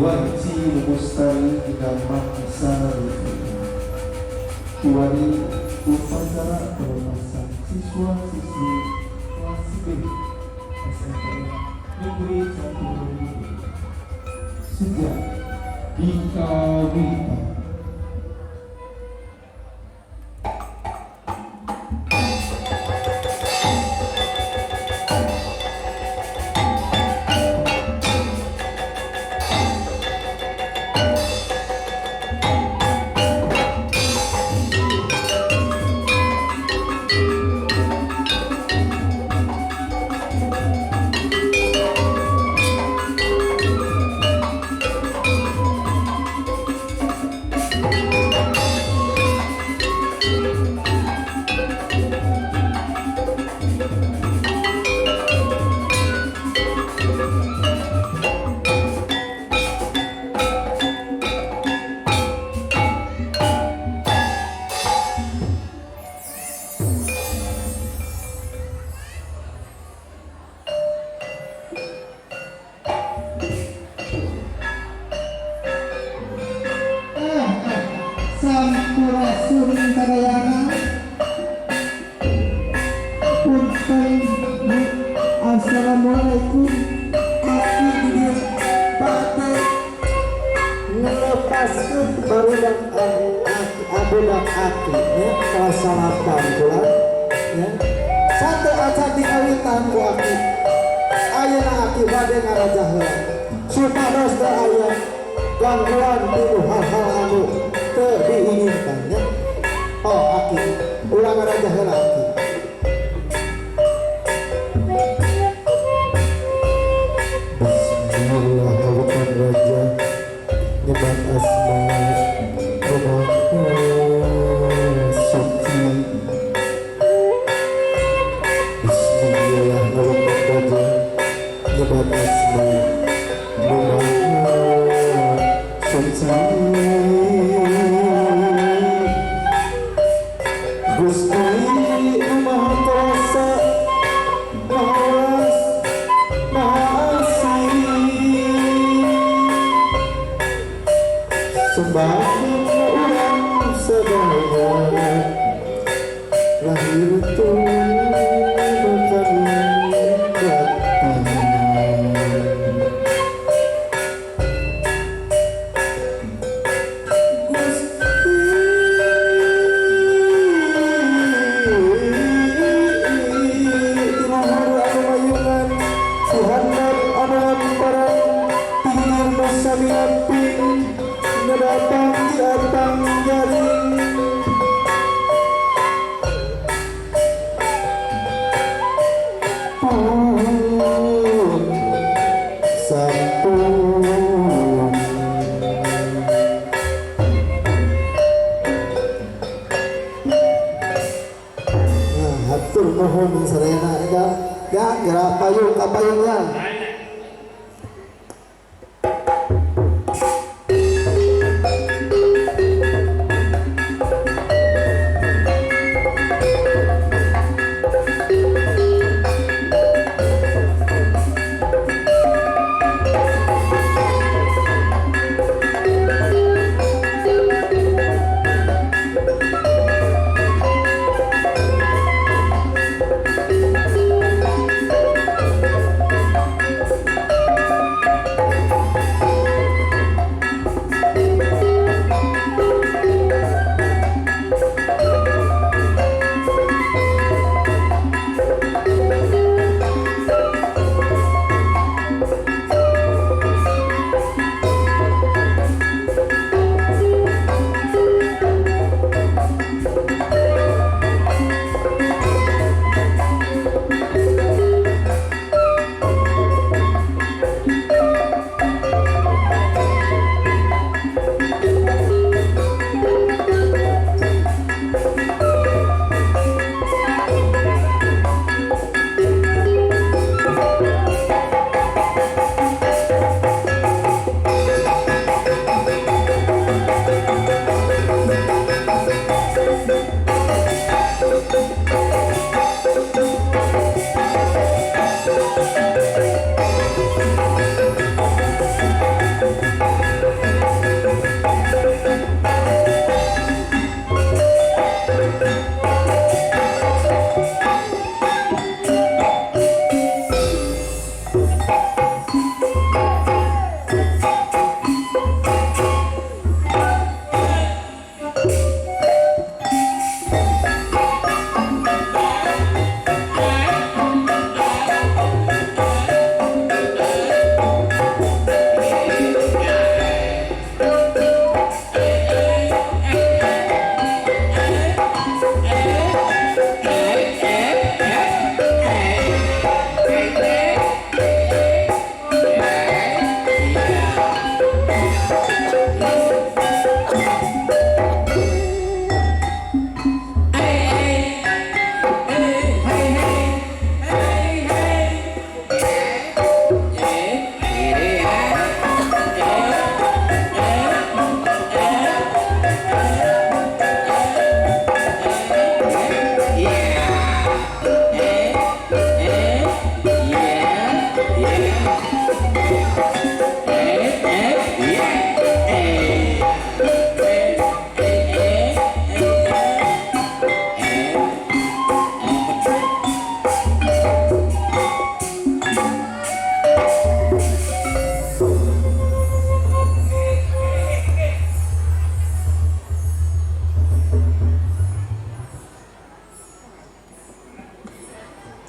Wanci mustari dina mangsa kiwari upacara pelepasan siswa-siswi kelas B SMP Negeri 1 sejak dikawitan. Sampurasun sadayana, punten Bu. Assalamualaikum. Aki di dieu bade ngalepaskeun barudak abudak aki nya kelas 8 kula nya. Satu acan dikawitan ku aki. Ayeuna aki bade ngarajah heula supados teu aya gangguan tinu hal-hal anu teu diinginkan nya. Oh aki ulah ngarajah heula aki. Bismillahirrahmanirrahim. Raja nyebat asma Maha Suci. Bismillahirrahmanirrahim. Raja nyebat asma Maha Suci. Gusti Maha Kuasa, Maha Welas, Maha Asih. Sembah urang sadaya lahir turun batin. Gusti tiluhur anu mayungan Tuhanan anu ngamparan tingir nu samiamping ngedatang di atang jaring. Pun sampun. Nah, hatur nuhun sadayana eta ya gerak payung ka payung ya.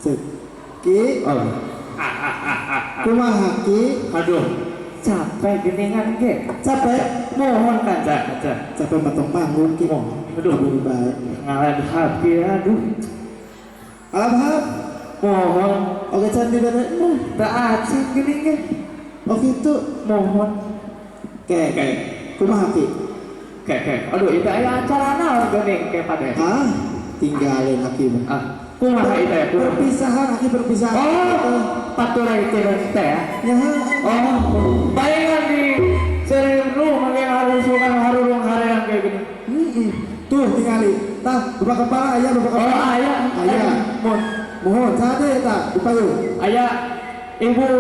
Cek. Ki, Oh. kumaha Ki? Aduh, capek geningan ge. Capek? Mohon kaca kaca. Capek matong panggung Ki. Aduh. Aduh, baik. Ngaladhap ki aduh. Alhamdulillah. Mohon Oke, can dibere. tak acing geningan. Oh gitu. Mohon. Oke, Oke. kumaha Ki? Oke, oke. Aduh, itu aya acara naon geuning ke pada. Ah, tinggalin aki mah. Ah, kumaha itu ya? Kumaha? Perpisahan aki perpisahan. Oh, patura itu teh ya. Ya. Oh, bayangan di seru makin harus bukan harurung hareang kayak gini. Mm-mm. Tuh tingali. Tah, bapak kepala aya bapak Oh, kepala. aya, Aya. Mohon. Mohon sade tah, dipayu. Aya, ibu.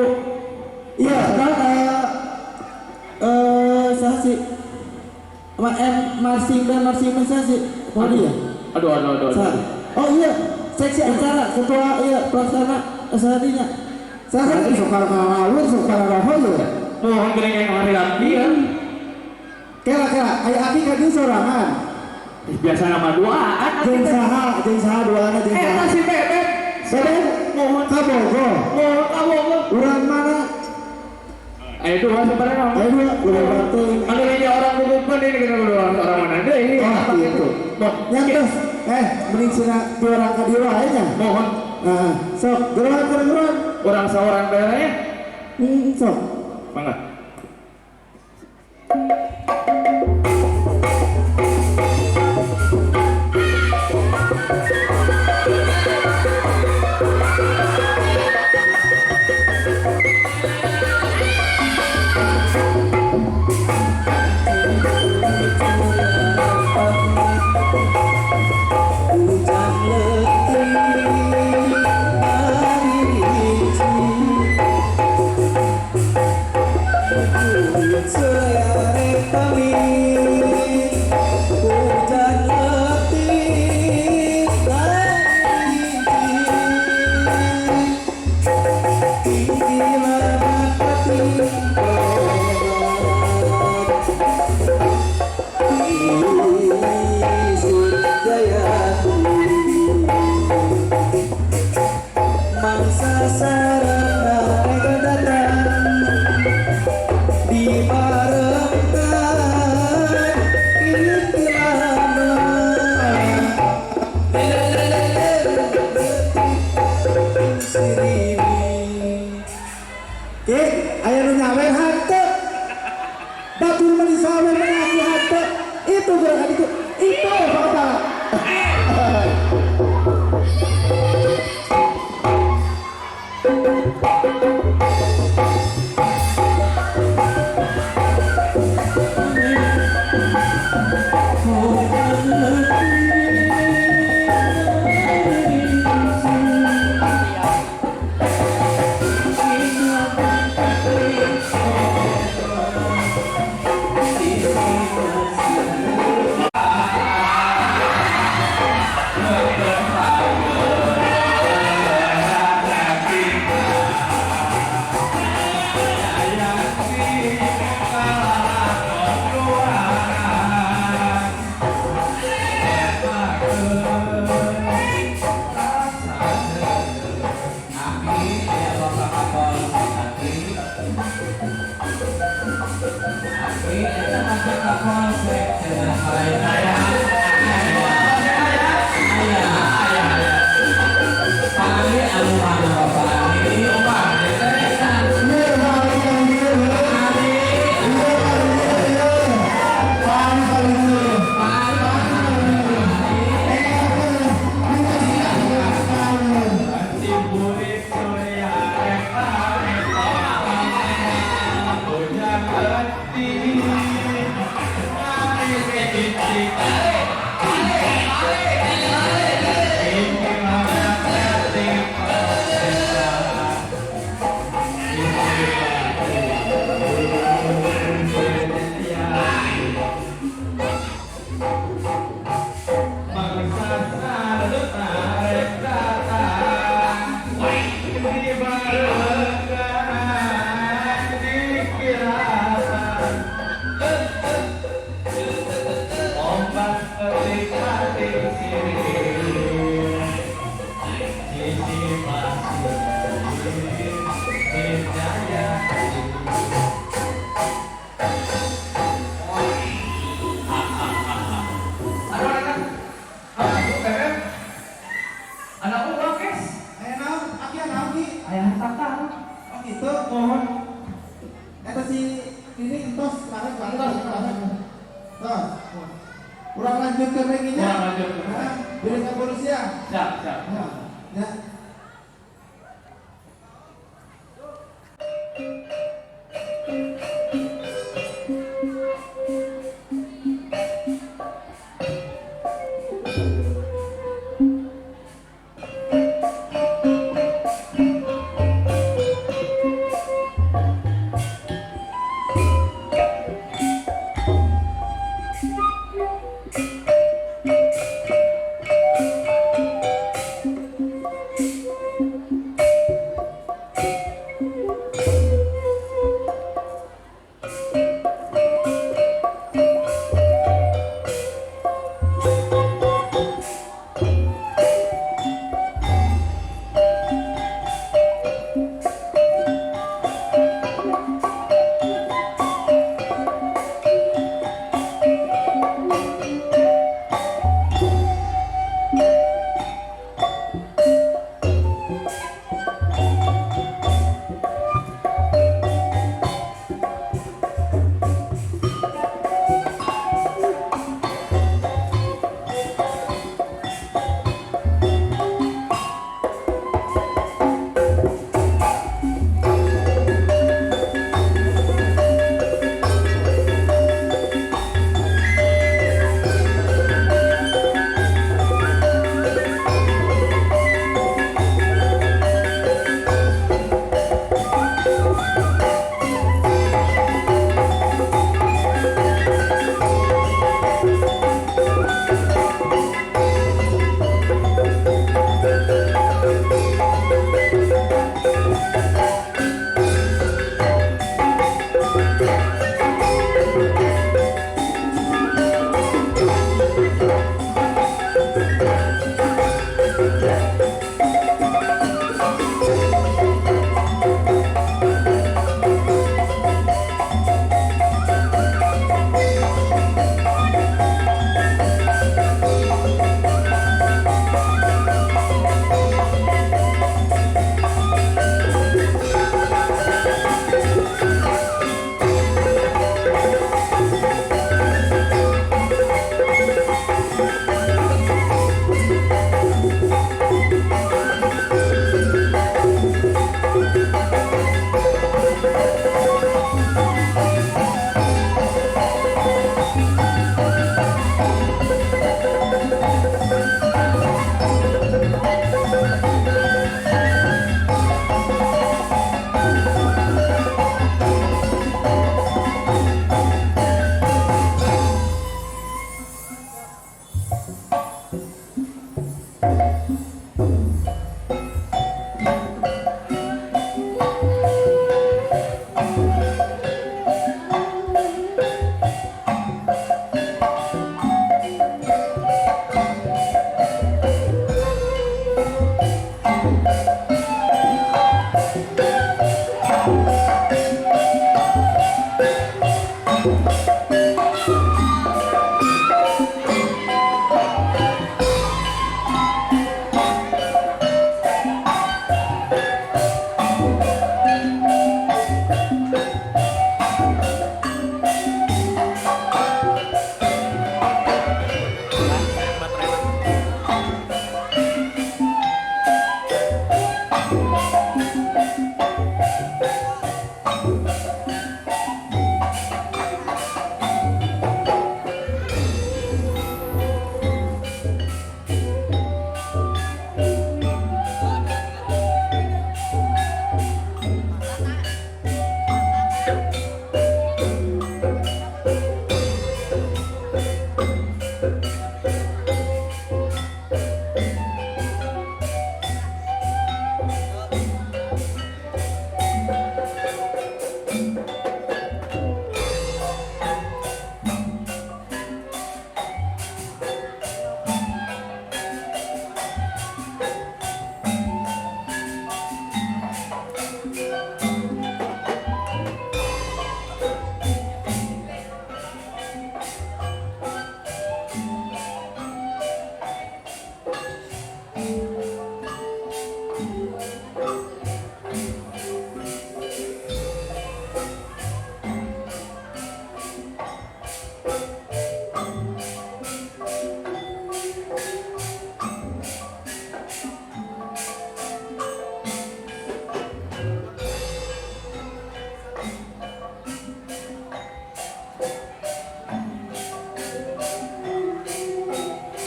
Iya, kan saha sih? Ma M marching band saha sih? Mau dia? Aduh, aduh, aduh. Saha? Aduh. Oh iya, seksi acara ketua iya pelaksana seharinya. Saha sok kalawur, sok kalaraho ya. Mohon geuning yang hareang dia. Kela kela, aya aki ka dieu sorangan. Biasa nama duaan. Jeung saha, jeung saha duana jeung Eh, saha. si Bebek. Bebek, Mohon, ka Bogor. mohon kamu. Urang mana? Ayo dua sebenarnya. Aya dua, leuwih penting. Aduh ini orang gugupan ini kita orang orang mana deh ini. Oh, gitu. Nyantos. Mending cenah dua orang ka dieu wae nya. Mohon Nah, sok geroan geroan. orang seorang daerahnya. Sok. Mangga. Hujan letih dari Anak uang kes. Aya naon? Aki naon ki? Aya harta. Oh gitu. Mohon. Eta si ini entos kemarin kemarin kemarin. Tos. Kurang lanjut ke nya. Kurang lanjut. Nah, jadi kabur siang. Siap, siap. Ya. Ya.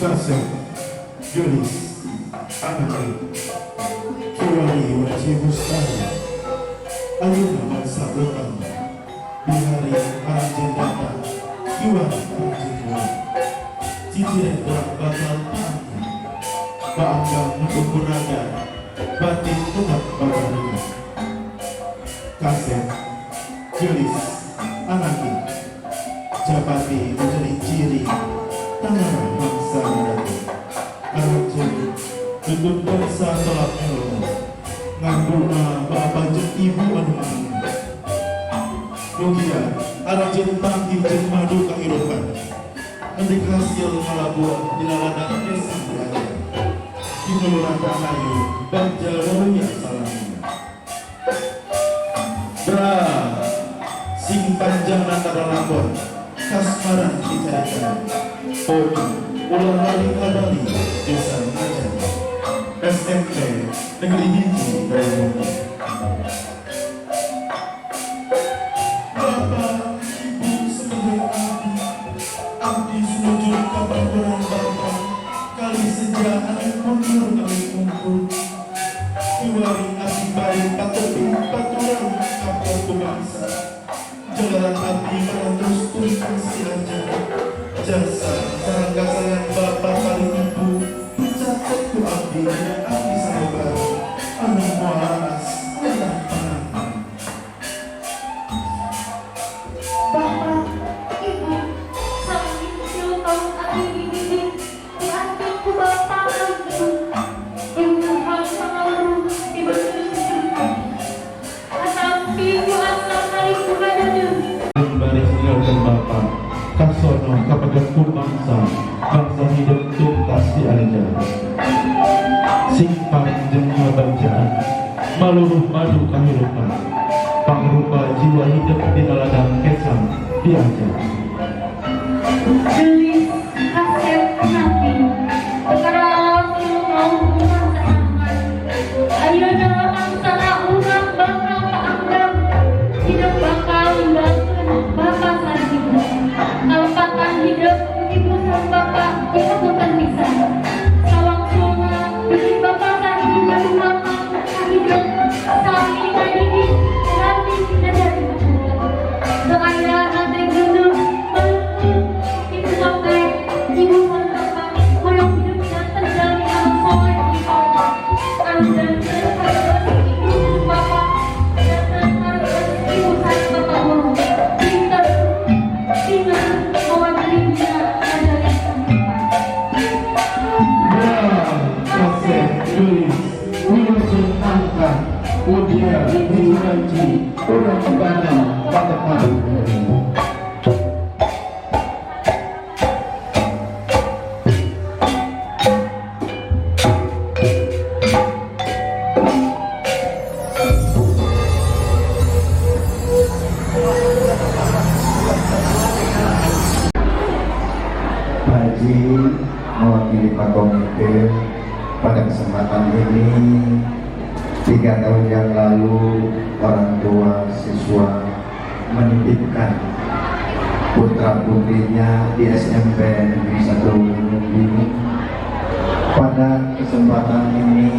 Kasep, Julis, Anaki, Kiwari Wajib Mustahil, Ayeuna bangsa bekal, Bihari aranjeun datang, Kiwari aranjeun pulang. Ciciren urang bakal paanggang, Baanggang nu raga, batin tunggak babarengan. Kasep, Julis, Anaki, Japati menjadi ciri tangan bangsa mendatang. Aranjeun dukun bangsa tolak ilmu, nganduna bapak jeung ibu anu maangga. Mugia aranjeun panggih jeung madu kahirupan. Endik hasil ngalabuan dina ladang desa belajar. Kinuluran rahayu bagja waluya salamina. Bra sing panjang antara lakon kasmaran dicari-cari. Poni ulah lali kabali desa ngajar. SMP Negeri 1 Bayamundi. Bapak, Ibu sebagai abdi, abdi sujud kapangkuran Bapak, kali seja anu mundur kali kumpul. Kiwari abdi bari patepi paturan kapal ku bangsa. Jalanan abdi terus tuntas diajar. Jasa sarang kasayan Bapak kali Ibu, dicatat ku abdi dina abdi sanubari. Anu moal aras ngeunah panganten. Bapak, Ibu, sami 10 tahun abdi dididik, diantar ku bapak dan ibu. Ilmuhan pangaweruh dibetul. Atampi ku asal kali ku gadadeun. Baris ninggalkeun Bapak, kasono kapegat ku bangsa, bangsa hidup tuntas diajar. Sing panjang kabagjaan, maluruh madu kahirupan, pangrupa jiwa hidup dina ladang kesang diajar. Gelis kasep nanti sekarang mau urang saangan. Ayeuna mangsana urang bakal paanggang, hidup bakal ninggalkeun bapak sareng ibu. Kalepatan hidup ibu sareng bapak dihapunten pisan. Sawangsulna bilih bapak sareng ibu gaduh hidup sami ngadidik nanti nadari. Teu aya hate geuneuh balukun ibu sampai ibu sareng bapak hoyong hidup janten jalmi anu soleh di Allah. Anu janten karuan ibu sareng bapak, janten karuan ibu sareng bapak guru. Pinter pinter mewakili dina nadari kehidupan. Bra, Kasep, Julis, wilujeng angkat, Udia, hiji urang bakal patepang. Pak Haji mewakili Pak Komite pada kesempatan ini, 3 tahun yang lalu orang tua siswa menitipkan putra putrinya di SMP Negeri 1 Wungu. Pada kesempatan ini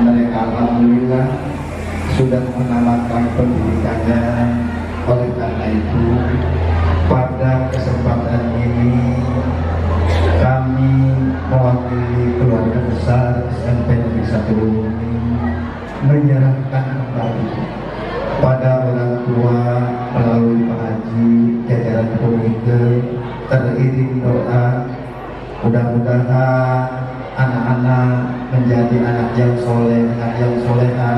mereka alhamdulillah sudah menamatkan pendidikannya. Oleh karena itu, pada kesempatan ini kami mewakili keluarga besar SMP Negeri 1 Wungu menyerahkan kembali pada orang tua melalui Pak Haji, jajaran komite, teriring doa mudah-mudahan anak-anak menjadi anak yang soleh, anak yang soleha,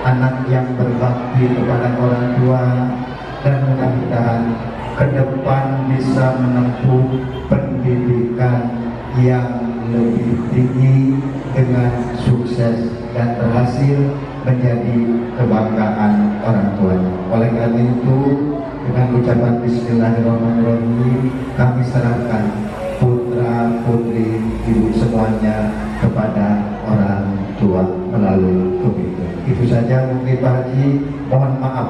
anak yang berbakti kepada orang tua, dan mudah-mudahan ke depan bisa menempuh pendidikan yang lebih tinggi dengan sukses dan berhasil menjadi kebanggaan orang tuanya. Oleh karena itu, dengan ucapan Bismillahirrahmanirrahim, kami serahkan putra putri ibu semuanya kepada orang tua melalui komite. Itu saja mungkin, Pak Haji, mohon maaf.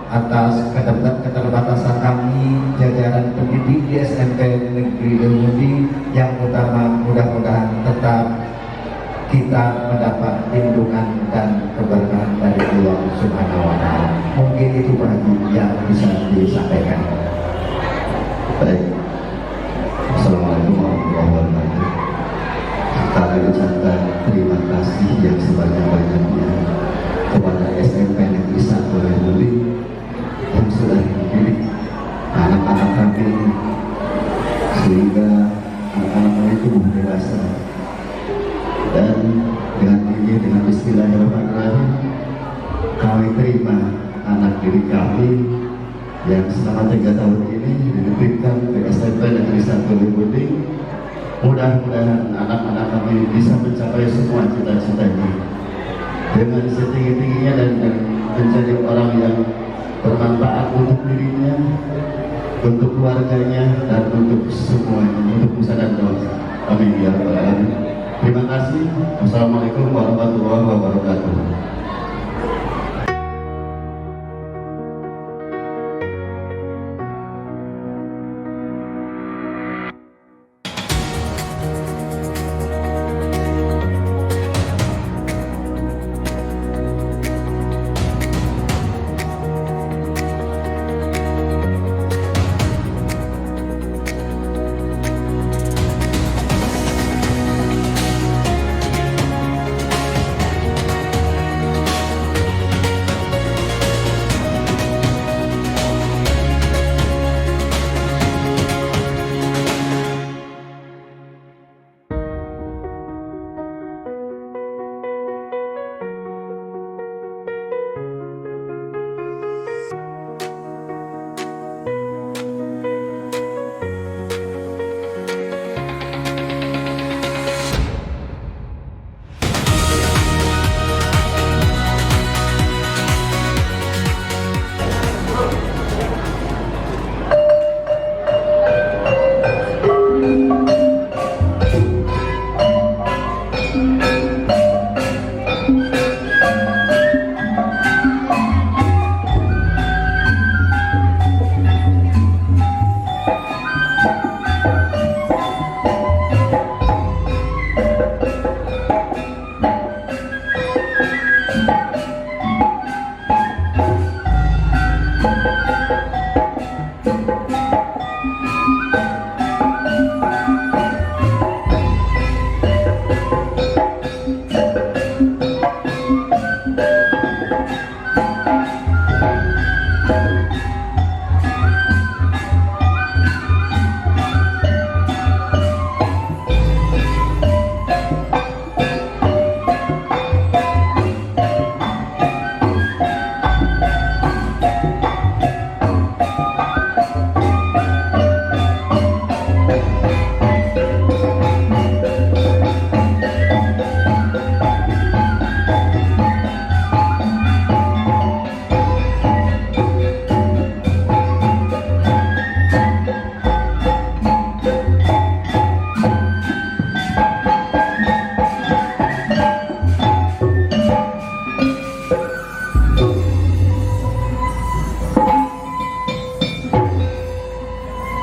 atas keterbatasan kami jajaran pendidik di SMP Negeri Leuwimunding. Yang utama mudah-mudahan tetap kita mendapat lindungan dan keberkahan dari Allah Subhanahu wa Ta'ala. Mungkin itu Pak Haji yang bisa disampaikan. Baik, assalamualaikum warahmatullahi wabarakatuh. Kami ucapkan terima kasih yang sebanyak-banyaknya kepada SMP Negeri 1 Leuwimunding yang sudah mendidik anak-anak kami sehingga anak-anak kami tumbuh dewasa. Dan dengan ini, dengan bismillahirrahmanirrahim, kami terima anak didik kami yang selama 3 tahun ini dititipkan ke SMP Negeri 1 Leuwimunding. Mudah-mudahan anak-anak kami bisa mencapai semua cita-citanya dengan setinggi-tingginya dan menjadi orang yang bermanfaat untuk dirinya, untuk keluarganya, dan untuk semuanya, untuk nusa dan bangsa. Amin ya rabbal alamin. Terima kasih. Wassalamualaikum warahmatullahi wabarakatuh.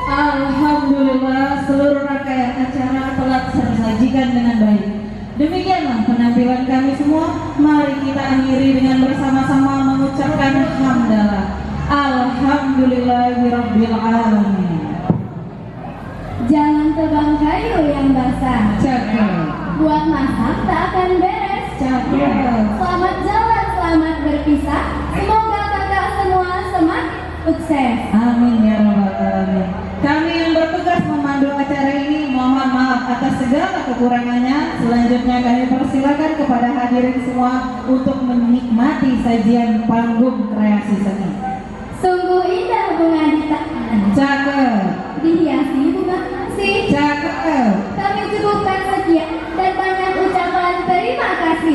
Alhamdulillah, seluruh rangkaian acara telah tersajikan dengan baik. Demikianlah penampilan kami semua. Mari kita akhiri dengan bersama-sama mengucapkan hamdalah. Alhamdulillahirabbil alamin. Jangan tebang kayu yang basah. Cakep. Buat masak tak akan beres. Cakep. Selamat jalan, selamat berpisah. Semoga kakak semua semakin sukses. Amin ya rabbal alamin. Kami yang bertugas memandu acara ini mohon maaf atas segala kekurangannya. Selanjutnya kami persilakan kepada hadirin semua untuk menikmati sajian panggung kreasi seni. Sungguh indah bunga di taman. Cakep. Dihiasi bunga kasih. Cakep. Kami cukupkan sekian dan banyak ucapan terima kasih.